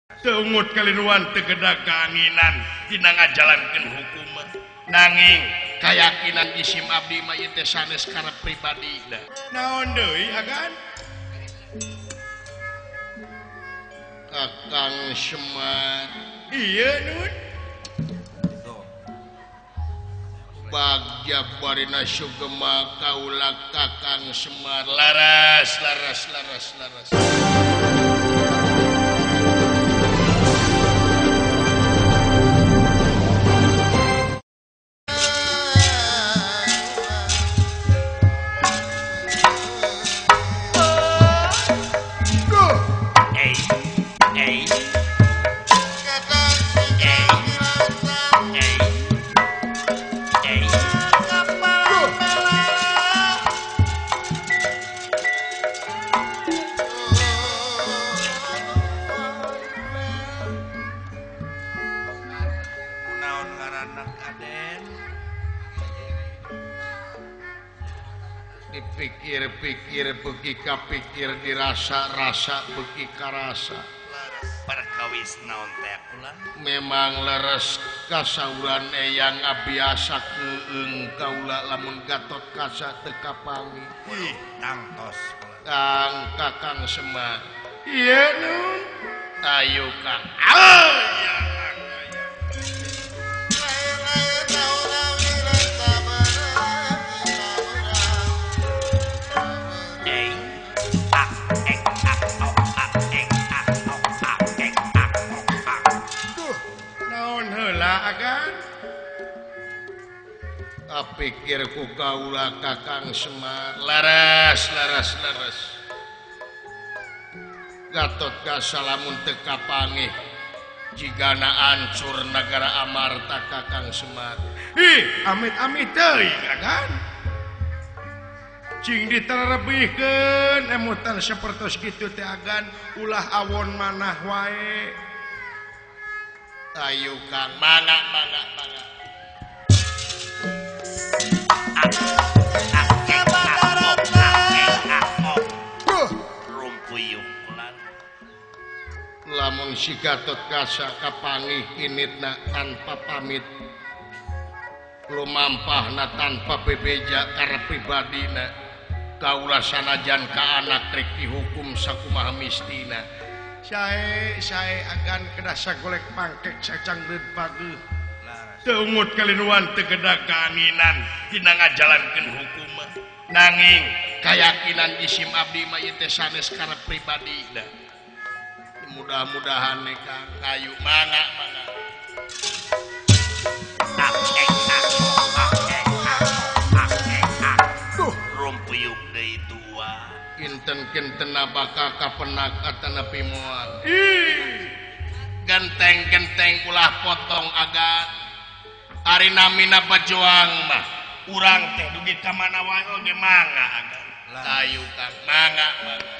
Teungut kalinuan teu geda kaanginan dina ngajalankeun hukuman. Nanging kayakinan isim abdi mah ieu teh sanes karep pribadi. Naon deui agan? Kakang Semar. Iya nun. Bagja barina sugema kaula Kakang Semar. Laras laras laras laras. Dipikir-pikir beuki kapikir dirasa-rasa beuki karasa. Perkawis naon teh kula? Memang leres kasauran eyang abiasa keung kaula lamun Gatot Kaca teu kapanggih. Ih, tangtos kula. Kang Kakang Semar. Iya nun. Ayo Kang. Ah, pikir ku kaula Kakang Semar. Laras laras laras. Gatot Kaca lamun teu kapanggih jigana ancur nagara Amarta Kakang Semar. Ih, amit-amit teuing agan. Cing diterebihkeun emutan sapertos kitu teh agan ulah awon manah wae. Ayo Kang, mangga mangga mangga. Lamun si Gatot Kaca kapanggih initna tanpa pamit, lumampahna tanpa bebeja karep pribadina, kaula sanajan ka anak rek dihukum sakumaha mistina. Sae sae agan kedah sagolek pangkek sacangreud pageuh. Teungut kalinuan teu geda kaanginan dina ngajalankeun hukuman. Nanging kayakinan isim abdi mah ieu teh sanes karep pribadina. Mudah-mudahan nih Kang, ayo mangga mangga. Duh, rumpuyuk deui tua. Kinten-kinten bakal kapenak atanapi moal. Ih, genteng-genteng ulah potong agan. Ari namina bajuang mah urang teh dugi ka mana wae oge mangga agan. Ayo Kang, mangga mangga.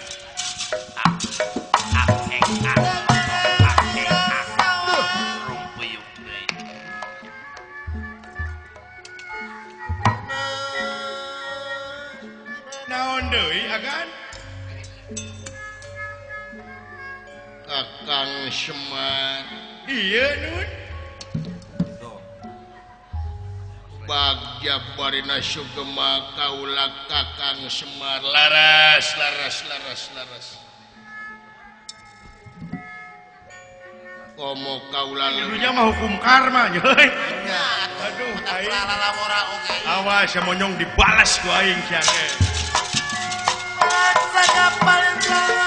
Naon deui agan? Kakang Semar. Iya nun. Bagja barina sugema kaula Kakang Semar. Laras laras laras laras. Komo kaula dunya mah hukum karma euy. Aduh, aing awas monyong dibalas ku aing sia ge. Kapal.